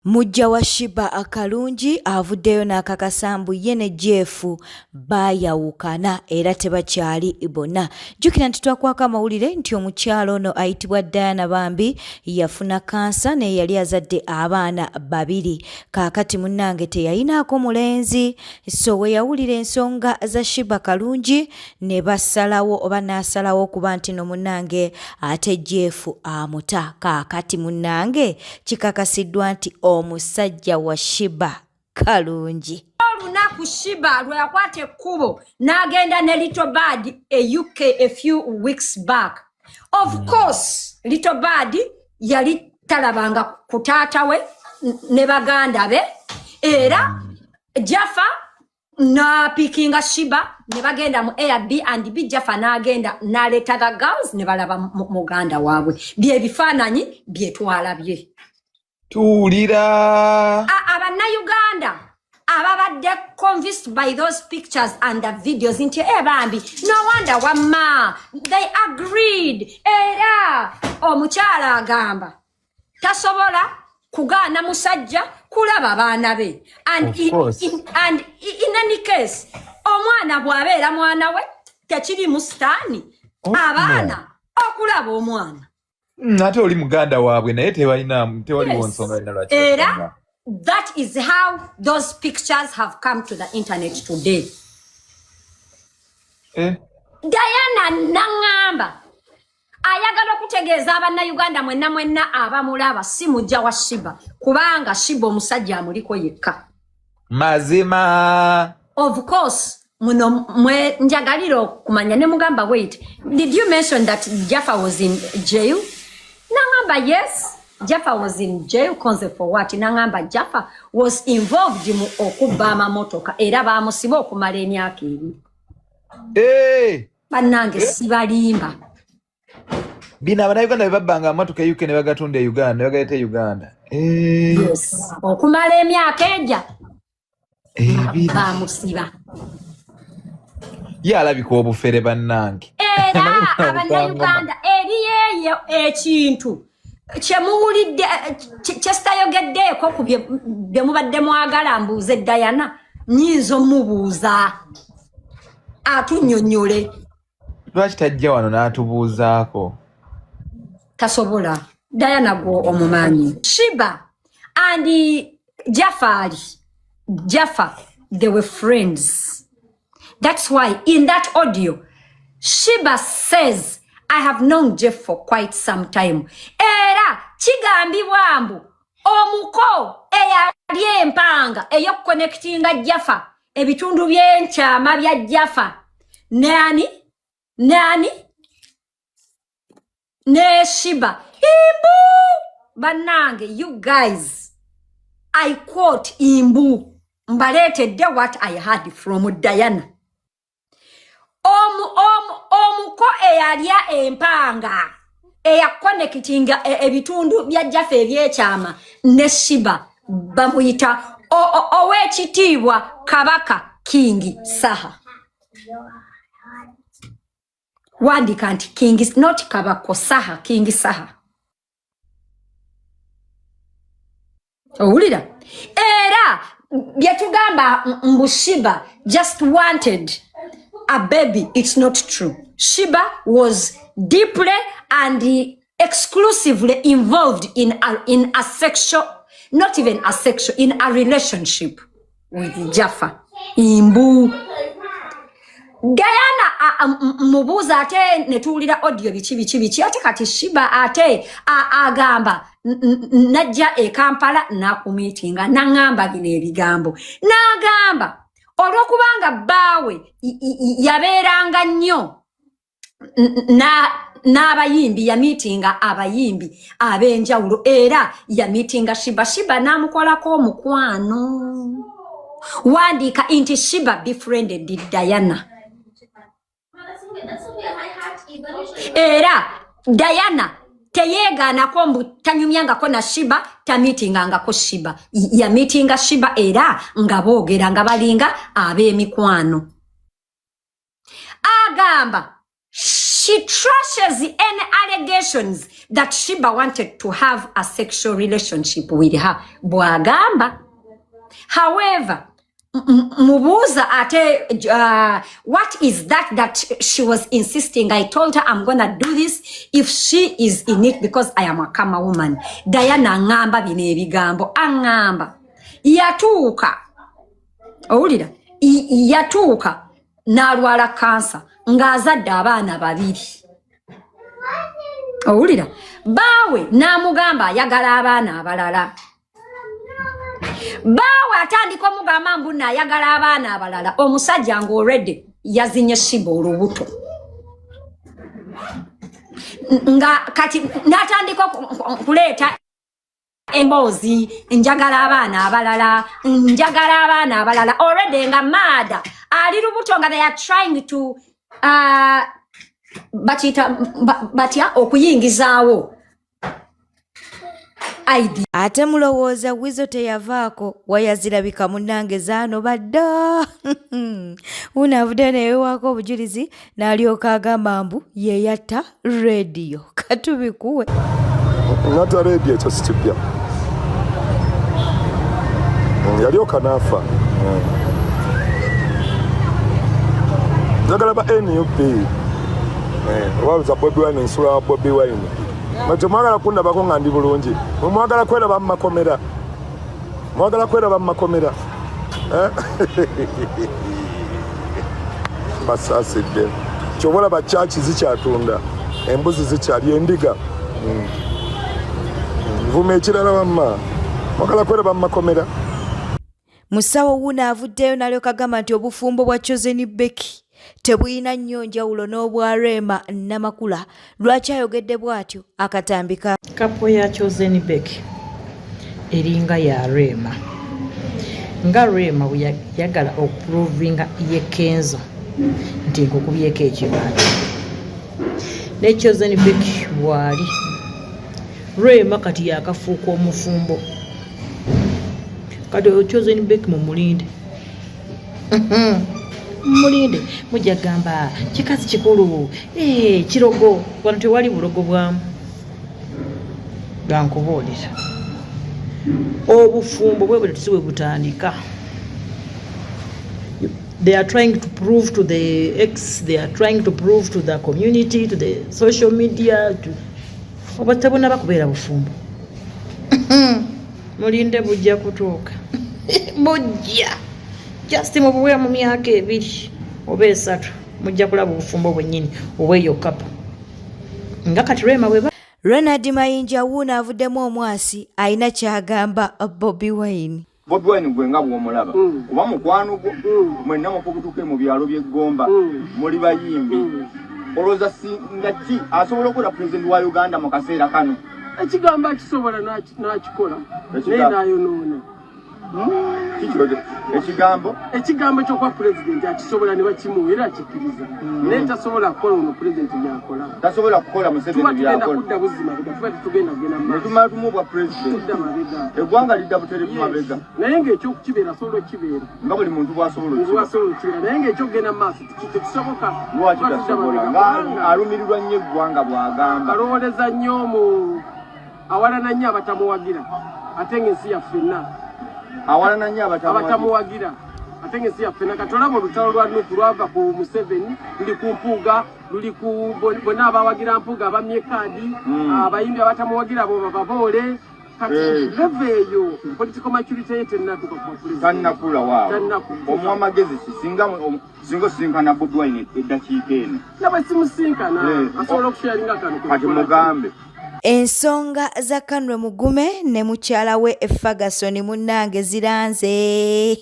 Muggya wa Sheebah Kalungi avuddeyo n'akakasa mbu ye ne Jeff baayawukana era tebakyali bonna. Jjukira nti twakwako amawulire nti omukyala ono ayitibwa Diana Bambi yafuna kansa naye yali azadde abaana babiri. Kaakati munnange teyayinaako mulenzi so we yawulira ensonga za Sheebah Kalungi ne basalawo oba n'asalawo okuba nti no munnange ate Jeff amuta. Kaakati munnange kikakasiddwa nti omusajja wa Sheebah Kalungi. Olunaku Sheebah lwe yakwata ekkubo n'agenda ne Little Bird e UK a few weeks back. Of course, Little Bird yali talabanga ku taata we ne baganda be, era Jaffa n'apikinga Sheebah ne bagenda mu Airbnb. Jaffa n'agenda n'aleeta the girls ne balaba muganda waabwe. Bye bifaananyi bye twalabye. Tuwulira. Abannayuganda ababadde convinced by those pictures and the videos nti e bambi, no wonder wamma they agreed. Era omukyala agamba tasobola kugaana musajja kulaba baana be and Of course. And in any case, omwana bw'abeera mwana we, tekirimu sitaani Oh, abaana okulaba omwana. Ate oli muganda waabwe naye tebalina, tewaliwo nsonga yonna lwaki Era batalina. that is how those pictures have come to the internet today. Diana naŋŋamba ayagala okutegeeza abannayuganda mwenna mwenna abamulaba, si mujja wa Sheebah, kubanga Sheebah omusajja amuliko yekka. Mazima. Of course, muno mwe njagalira okumanya ne mugamba, "Wait, did you mention that Jaffa was in jail?" Naŋŋamba, "Yes, Jaffa was in jail." Konze, "For what?" Naŋŋamba Jaffa was involved mu okubba amamotoka era baamusiba okumala emyaka 2. Bannange, sibalimba. Bino abannayuganda bye babbanga amamotoka e UK ne bagatunda e Uganda ne bagaleeta e Uganda. Yes, okumala emyaka ejja 2. Baamusiba. Ye alabika obufere, bannange. Era abannayuganda, eriyo eyo ekintu kyemuwulidde kyesitayogeddeeko ku bye mubadde mwagala mbuuze Diana. Nyinza omubuuza atunnyonnyole. Lwaki tajja wano n'atubuuzaako? Tasobola. Diana gwo omumanyi. Sheebah and Jafari, Jaffa, they were friends. That's why in that audio Sheebah says, "I have known Jeff for quite some time." Era kigambibwa mbu omuko eyali empanga ey'okuconnectinga Jaffa, ebitundu by'enkyama bya Jaffa nani nani ne Sheebah imbu. Bannange, you guys, I quote imbu, mbaleetedde what I heard from Diana. Omuko eyalya empanga eyaconnectinga ebitundu bya Jaffa ebyekyama ne Sheebah bamuyita ow'ekitiibwa Kabaka King Saha. Wandika nti King, not Kabako, Saha, King Saha. Owulira era byetugamba mbu Sheebah just wanted a baby, it's not true. Sheebah was deeply and exclusively involved in a sexual, not even a sexual, in a relationship with Jaffa. Imbu Diana mubuuza ate ne tuwulira audio biki biki biki. Ate kati Sheebah ate agamba najja e Kampala n'akumiitinga, n'aŋŋamba bino ebigambo, n'agamba olw'okubanga bbaawe yabeeranga nnyo n'abayimbi, yamiitinga abayimbi ab'enjawulo, era yamiitinga Sheebah. Sheebah n'amukolako omukwano. Wandiika nti Sheebah befriended Diana. Era Diana teyeegaanako mbu tanyumyangako na Sheebah, tamiitingangako Sheebah. Yamiitinga Sheebah era nga boogera nga balinga ab'emikwano. Agamba she trashes any allegations that Sheebah wanted to have a sexual relationship with her, bw'agamba. However, mubuuza ate, what is that that she was insisting? I told her I'm gonna do this if she is in it because I am a kama woman. Diana aŋŋamba bino ebigambo, aŋŋamba yatuuka, owulira, yatuuka n'alwala kansa ng'azadde abaana babiri, owulira, baawe n'amugamba ayagala abaana abalala. Baawe atandika omugamba mbu naayagala abaana abalala, omusajja ng'already yazinye Sheebah olubuto, nga kati n'atandika okuleeta emboozi, njagala abaana abalala, njagala abaana abalala, already nga maada ali lubuto, nga they are trying to bakiyita batya, okuyingizaawo ID. Ate mulowooza Weasel teyavaako waya zirabika munnange zaanoba dda. Wuno avuddeyo neyewaako obujulizi n'alyoka agamba mbu ye yatta Radio. Katubikuwe. Natta Radio, ekyo si kipya. Yalyoka n'afa. Njagala ba NUP, oba Bobi Wine, nsula wa Bobi Wine. Mwe temwagala kundabako nga ndi bulungi, mwe mwagala kweraba mu makomera, mwagala kweraba mu makomera. Eh? Basaasidde kyoba olaba kyaki zikyatunda embuzi zikyali endiga. Nvuma ekirala wamma mwagala kweraba mu makomera. Musawo wuno avuddeyo n'alyoka agamba nti obufumbo bwa Chosen Becky tebulina nnyo njawulo n'obwa Rema Namakula. Lwaki ayogedde bw'atyo? Akatambi ka Couple ya Chosen Becky eringa ya Rema, nga Rema bwe yayagala okuprovinga ye Kenzo nti nkukubyeko ekibaati, ne Chosen Becky bw'ali. Rema kati yakafuuka omufumbo, kati oyo Chosen Becky mumulinde, mumulinde, mujja kugamba kikazi kikulu. Eh, kirogo wano tewali bulogo bwamu, lwankubuulira obufumbo bwe bwe si bwe butandika. They are trying to prove to the ex, they are trying to prove to the community, to the social media, to oba tebunaba kubeera bufumbo. Mulinde, bujja kutuuka, bujja just mubuwe mu myaka 2 oba 3, mujja kulaba obufumbo bwennyini obweyo couple nga kati Rema bwe Ronald Mayinja wuuno avuddemu omwasi, alina ky'agamba Bobi Wine. Bobi Wine gwe nga bw'omulaba, kuba mukwano gwo, mwenna mufubutuke mu byalo by'eggomba, muli bayimbi, olowooza singa ki asobola okukola pulezidenti wa Uganda mu kaseera kano? Ekigambo akisobola n'akikola, naye n'ayonoona. Kiki ekigambo? Ekigambo ky'okuba pulezidenti akisobola ne bakimuwa era akikkiriza, naye tasobola kukola ono pulezidenti byakola. Tasobola kukola Museveni Tuba tugenda byakola. kudda buzzi mabega, tuba tetugenda kugenda mu maaso. Netumala tumuwa pulezidenti, Tudda mabega. Eggwanga lidda buterevu mabega. Naye ng'ekyokukibeera asobola okukibeera. Nga buli muntu bw'asobola okukiba. Bwasobola okukibeera, naye ng'ekyokugenda mu maaso tekisoboka. Lwaki Tuba tudda tasobola mabega, nga kubanga alumirirwa nnyo eggwanga bw'agamba? Alowooleza nnyo mu awalana nnyo abatamuwagira, ate ng'ensi yaffenna. Awalana nnyo abatamuwagira. Abatamuwagira, ate ng'ensi yaffenna. Kati olaba olutalo lwa NUP lwava ku Museveni, luli ku Mpuuga, luli ku bonna abawagira Mpuuga abamye kaadi, abayimbi abatamuwagira bo bababoole. Kati level eyo political maturity ye tennatuuka kuba president. Tannakula waawo. Tannakula. Omuwa magezi ki singa osinkana Bobi Wine eddakiika eno? Nabwe simusinkana, asobola okusharinga kano. Kati mugambe. Ensonga za Kanwe Mugume ne mukyala we Ferguson munnange ziranze.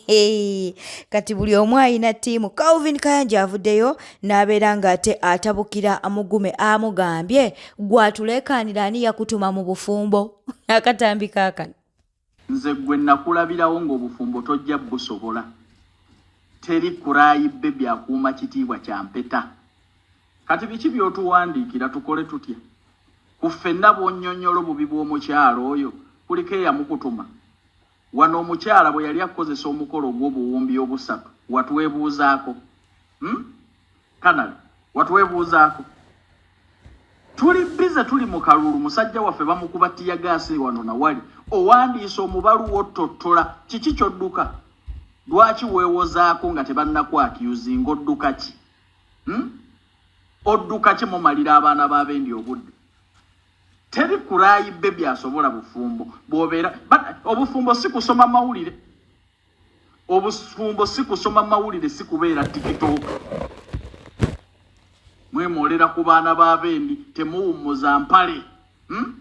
Kati buli omu alina ttiimu. Calvin Kayanja avuddeyo n'abeera ng'ate atabukira Mugume, amugambye gw'atuleekaanira ani yakutuma mu bufumbo. Akatambi kaakano. Nze gwe nakulabirawo ng'obufumbo tojja busobola. Teri cry baby akuuma kitiibwa kya mpeta. Kati biki by'otuwandiikira? Tukole tutya ku ffenna bw'onnyonnyola obubi bw'omukyalo oyo? Kuliko eyamukutuma wano. Omukyala bwe yali akozesa omukolo ogw'obuwumbi obusatu, watwebuuzaako, Kanale, watwebuuzaako? Tuli bize tuli mu kalulu, musajja waffe bamukuba tiyagaasi wano na wali. Owandiise omubaluwa ottottola kiki ky'odduka? Lwaki weewozaako nga tebannaku-accusinga? Odduka ki? Hmm? Odduka ki? Mumalira abaana b'abendi obudde. Teri cry baby asobola bufumbo. Bw'obeera obufumbo si kusoma mawulire. Obufumbo si kusoma mawulire, si kubeera TikTok. Mwemwolera ku baana b'abendi, temuwummuza mpale. Hmm?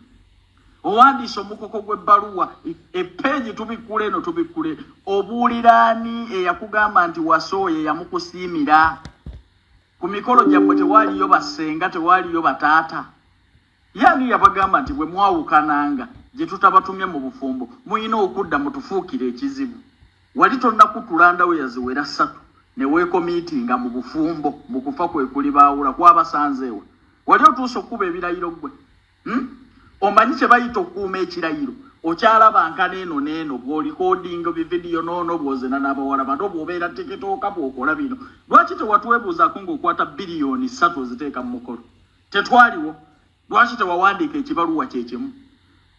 Owandiise omukoko gw'ebbaluwa, epeegi tubikkula eno tubikkule. Obuulira ani eyakugamba nti wasooye yamukusiimira? Ku mikolo gyammwe tewaaliyo bassenga, tewaaliyo bataata. Ye ani yabagamba nti bwe mwawukananga gye tutabatumye mu bufumbo mulina okudda mutufuukire ekizibu? Wali tonnakutula ndawe yaziwera ssatu ne weekomiitinga mu bufumbo mbu kufa kwe kulibaawula kwabasanze wa? Wali otuuse okukuba ebirayiro ggwe? Hmm? Omanyi kye bayita okukuuma ekirayiro? Okyalaba nkana eno n'eno bw'olikodinga bividiyo n'ono bw'ozina n'abawala bano bw'obeera tikitooka bw'okola bino. Lwaki tewatwebuuzaako ng'okwata 3 biliyoni oziteeka mu mukolo? Tetwaliwo. Lwaki tewawandiika ekibaluwa kye kimu?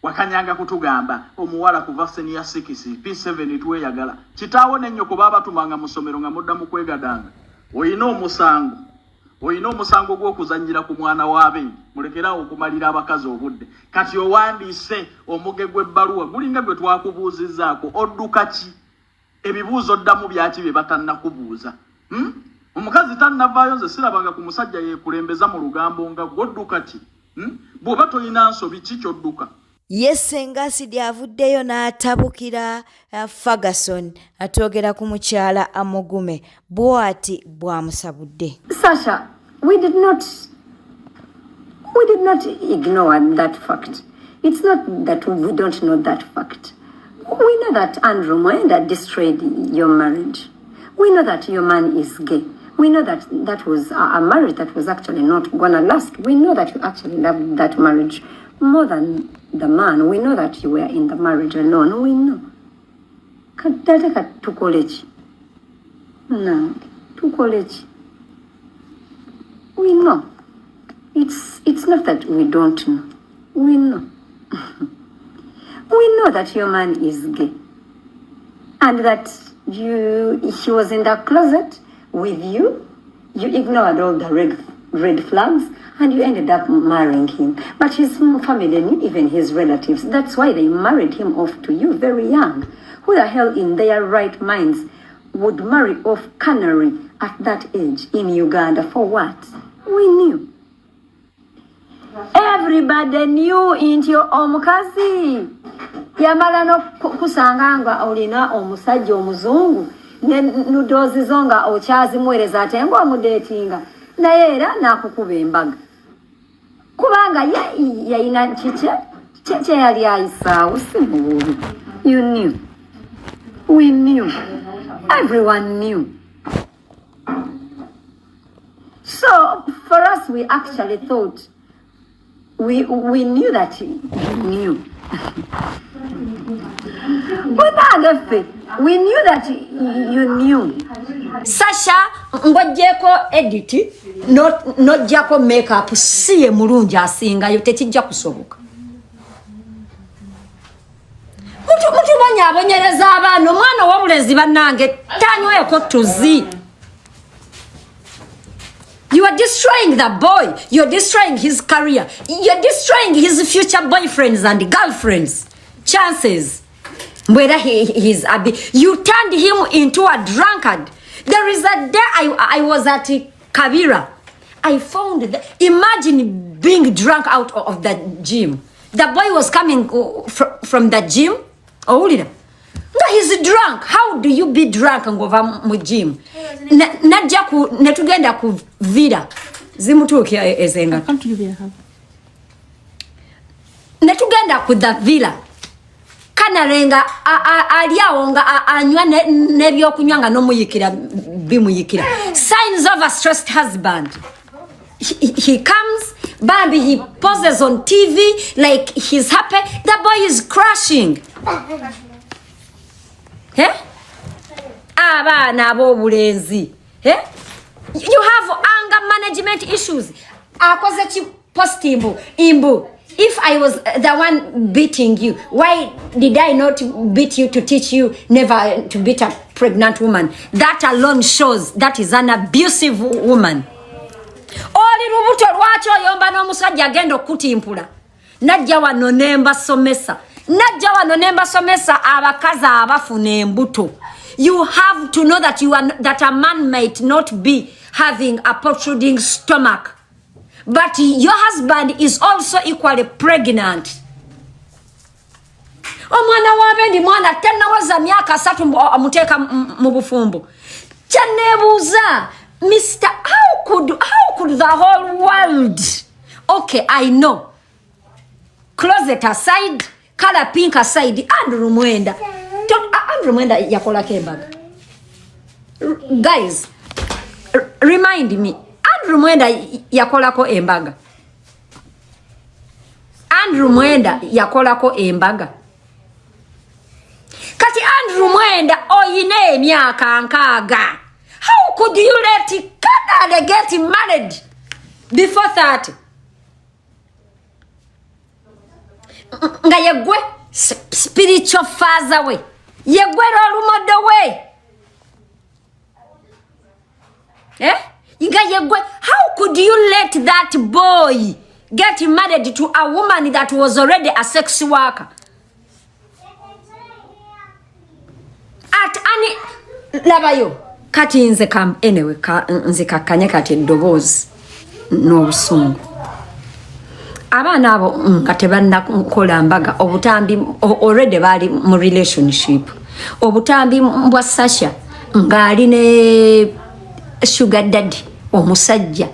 Wakanyanga kutugamba omuwala kuva senior 6 P7 tweyagala. Kitaawo ne nnyoko baabatumanga mu ssomero nga mudda mu kwegadanga. Olina omusango. Olina omusango gw'okuzannyira ku mwana w'abendi. Mulekere awo okumalira abakazi obudde. Kati owandiise omuge gw'ebbaluwa gulinga gwe twakubuuzizzaako. Odduka ki? Ebibuuzo oddamu byaki bye batannakubuuza? Hmm? Omukazi tannavaayo nze sirabanga ku musajja yeekulembeza mu lugambo nga ggwe odduka ki? Hmm? Bw'oba tolina nsobi ki ky'odduka? Ye Ssenga Acid avuddeyo n'atabukira Ferguson atwogera ku mukyala Amugume bw'ati bw'amusabudde. Sasha, we did not ignore that fact. It's not that we don't know that fact. We know that Andrew Mwenda destroyed your marriage. We know that your man is gay. We know that that was a marriage that was actually not gonna last. We know that you actually loved that marriage more than the man. We know that you were in the marriage alone. We know. Kati ate kati tukole ki? Nange tukole ki? We know. It's not that we don't know. We know. We know that your man is gay. And that you he was in the closet with you. You ignored all the red flags and you ended up marrying him. But his family knew, even his relatives. That's why they married him off to you very young. Who the hell in their right minds would marry off Canary at that age in Uganda for what? We knew. Everybody knew nti omukazi yamala n'okusanga nga olina omusajja omuzungu ne nudes zo nga okyazimuweereza ate ng'omudeetinga naye era n'akukuba embaga kubanga ye yayina kikye kye yali ayisaawo si mububi. You knew, we knew, everyone knew. So for us, we actually thought we knew that you knew. Munange ffe, we knew that you knew. Sasha, ng'oggyeko edit n'oggyako makeup, si ye mulungi asingayo, tekijja kusoboka. Mutubonyaabonyereza abaana. Omwana ow'obulenzi bannange tanyweko tuzi. You are destroying the boy. You're destroying his career. You're destroying his future boyfriends and girlfriends. Chances. Whether he's a you turned him into a drunkard. There is a day I was at Kabira. I found, imagine being drunk out of the gym. The boy was coming from the gym. Owulira. Nga he's drunk. How do you be drunk ng'ova mu gym? Najja ku ne tugenda ku villa. Zimutuukira ezengato. Come to give you a hug. Ne tugenda ku the villa. Kanalenga ali awo nga anywa n'ebyokunywa nga n'omuyikira bimuyikira. Signs of a stressed husband. He comes, Bambi, he poses on TV like he's happy. The boy is crashing. Eh? Abaana ab'obulenzi. Eh? You have anger management issues. Akoze ki post mbu imbu if I was the one beating you, why did I not beat you to teach you never to beat a pregnant woman? That alone shows that is an abusive woman. Oli lubuto lwaki oyomba n'omusajja agenda okukutimpula? Najja wano ne mbasomesa, najja wano ne mbasomesa abakazi abafuna embuto. You have to know that you are, that a man might not be having a protruding stomach, but your husband is also equally pregnant. Omwana w'abendi mwana tannaweza myaka 3 amuteeka mu bufumbo. Kyaneebuuza, Mr, how could the whole world, okay, I know, closet aside, color pink aside, Andrew Mwenda, Andrew Mwenda yakolako embaga. Guys, remind me, Andrew Mwenda yakolako embaga? Andrew Mwenda yakolako embaga? Kati Andrew Mwenda oyina emyaka 60, how could you let Kadale get married before 30 nga yegwe spiritual father we, yegwe role model we, eh? Nga yegwe, how could you let that boy get married to a woman that was already a sex worker at any labayo? Kati nze kam, anyway, ka, nze kakkanye kati eddoboozi n'obusungu. Abaana abo nga tebannakola mbaga, obutambi already baali mu relationship. Obutambi bwa Sasha ng'ali ne sugar daddy omusajja,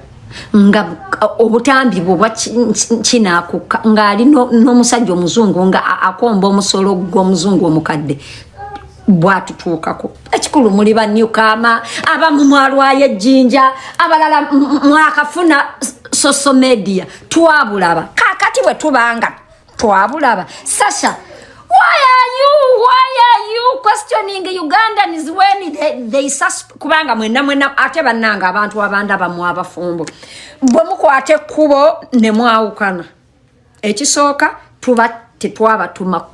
nga obutambi bwe bwa kinaakuka ng'ali n'omusajja omuzungu nga akomba omusolo gw'omuzungu omukadde bwatutuukako. Ekikulu muli banyukama, abamu mwalwayo ejjinja, abalala mwakafuna social media, twabulaba. Kakati bwe tubanga twabulaba, Sasha, why are you questioning Ugandans when they kubanga mwenna mwenna ate bannanga abantu abandaba mu abafumbo, bwe mukwata ekkubo ne mwawukana, ekisooka tuba tetwabatuma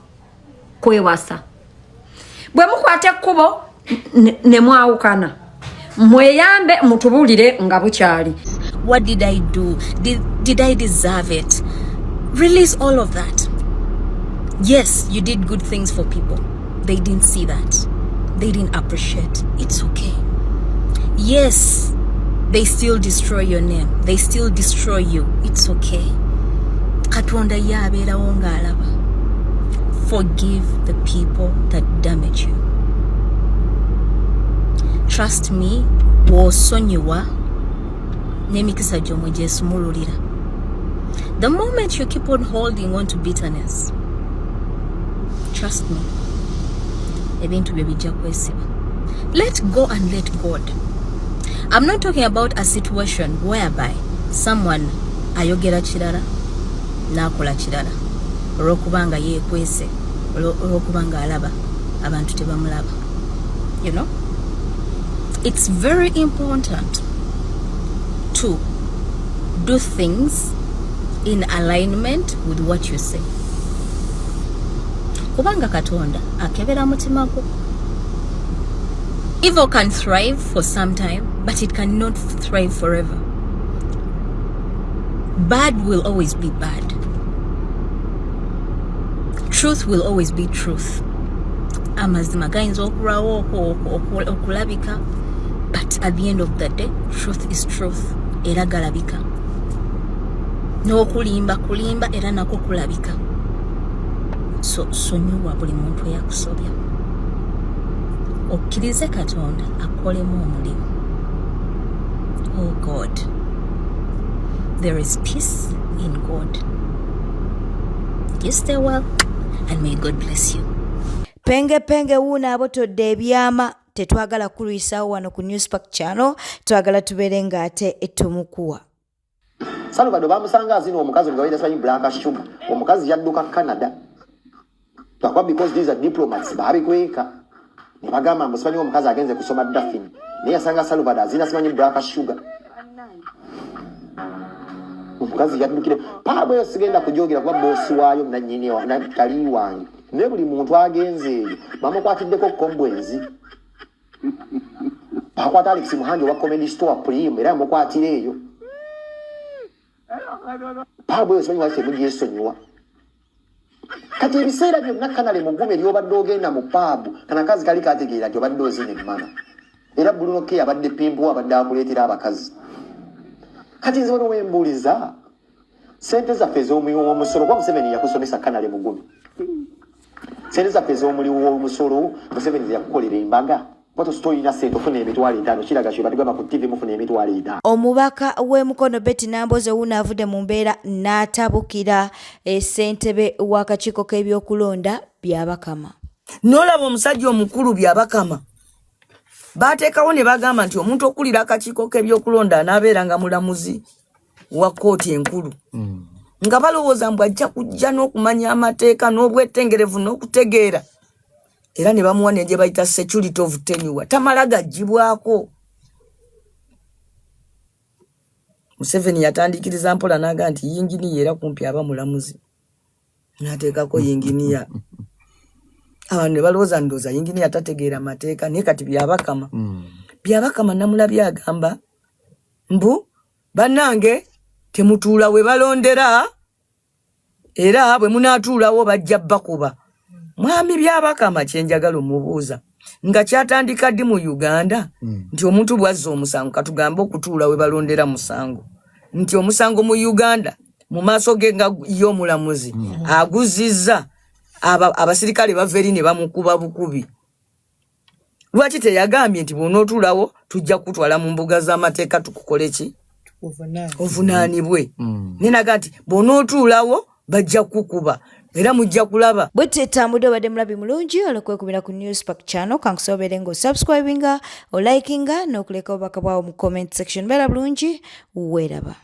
kwewasa. Bwe mukwata ekkubo ne mwawukana, mweyambe mutubulire nga bukyali. What did I do? Did I deserve it? Release all of that. Yes, you did good things for people. They didn't see that. They didn't appreciate. It's okay. Yes, they still destroy your name. They still destroy you. It's okay. Katonda ye abeerawo ng'alaba. Forgive the people that damage you. Trust me, bw'osonyiwa n'emikisa gyomwe gyesumululira. The moment you keep on holding on to bitterness, trust me, ebintu byo bijja kwesiba. Let go and let God. I'm not talking about a situation whereby someone ayogera kirala n'akola kirala olw'okubanga yeekwese, olw'okubanga alaba abantu tebamulaba. It's very important to do things in alignment with what you say, kubanga Katonda akebera mutima gwo. Evil can thrive for some time, but it cannot thrive forever. Bad will always be bad. Truth will always be truth. Amazima gayinza okulwawo okulabika, but at the end of the day, truth is truth, era galabika. N'okulimba kulimba, era nakwo kulabika. So sonyiwa buli muntu eyakusobya, okkirize Katonda akolemu omulimu. Oh God, there is peace in God. You stay well and may God bless you. Penge Penge wuuno abotodde ebyama. Tetwagala kulwisaawo wano ku Newspark Channel, twagala tubeere ng'ate tumukuwa. Salvador bamusanga azina omukazi nga bayita simanyi Black Sugar. Omukazi yadduka Canada lwakuba, because these are diplomats, babikweka ne bagamba mbu simanyi omukazi agenze kusoma Daphne, naye yasanga Salvador azina simanyi Black Sugar. Omukazi yaddukire paabu eyo sigenda kujogera kuba boosi waayo nanyini tali wange, naye buli muntu agenze eyo bamukwatiddeko kombwenzi. Bakwata Alex Muhangi owa Comedy Store Prime, era yamukwatira eyo paabu eyo. Simanyi waki temugyesonyiwa. Kati ebiseera byonna Kanale Mugume lyobadde ogenda mu paabu, kanakazi kali kategeera nti obadde ozina emmana, era Bruno K abadde pimpu, abadde akuleetera abakazi. Kati nze wano wembuuliza, sente zaffe ez'omuwi w'omusolo, kuba Museveni yakusomesa, Kanale Mugume, sente zaffe ez'omuliwo w'omusolo Museveni zeyakukolera embaga, kuba toyina sente ofuna 50,000, kiraga kye batugamba ku TV, mufuna 50,000. Omubaka w'e Mukono Betty Nambooze wuuno avudde mu mbeera n'atabukira ssentebe w'akakiiko k'ebyokulonda Byabakama. N'olaba omusajja omukulu Byabakama baateekawo ne bagamba nti omuntu okulira akakiiko k'ebyokulonda anaabeera nga mulamuzi wa kkooti enkulu, nga balowooza mbu ajja kujja n'okumanya amateeka n'obwetengerevu n'okutegeera, era ne bamuwa ne gye bayita security of tenure, tamala gaggyibwako. Museveni yatandikiriza mpola n'aga nti yinginiya era kumpi aba mulamuzi, n'ateekako yinginiya. Abantu ne balowooza, ndowooza yinginiya tategeera mateeka. Naye kati Byabakama, Byabakama namulabye agamba mbu bannange temutuula we balondera, era bwe munaatuulawo bajja bakuba. Mwami Byabakama, kyenjagala omubuuza, nga kyatandika ddi mu Uganda nti omuntu bwazza omusango, katugambe okutuula we balondera musango, nti omusango mu Uganda mu maaso ge nga ye omulamuzi aguzizza, abasirikale bava eri ne bamukuba bukubi? Lwaki teyagambye nti bw'onootuulawo tujja kukutwala mu mbuga z'amateeka tukukole ki, ovunaanibwe? Naye naga nti bw'onootuulawo bajja kukukuba era mujja kulaba. Bwe tetambudde, obadde mulabi mulungi olwokwekubira ku Newspark channel. Kankusaba obeere ng'osubscribinga, olikinga n'okuleka obubaka bwawo mu comment section. Beera bulungi, weeraba.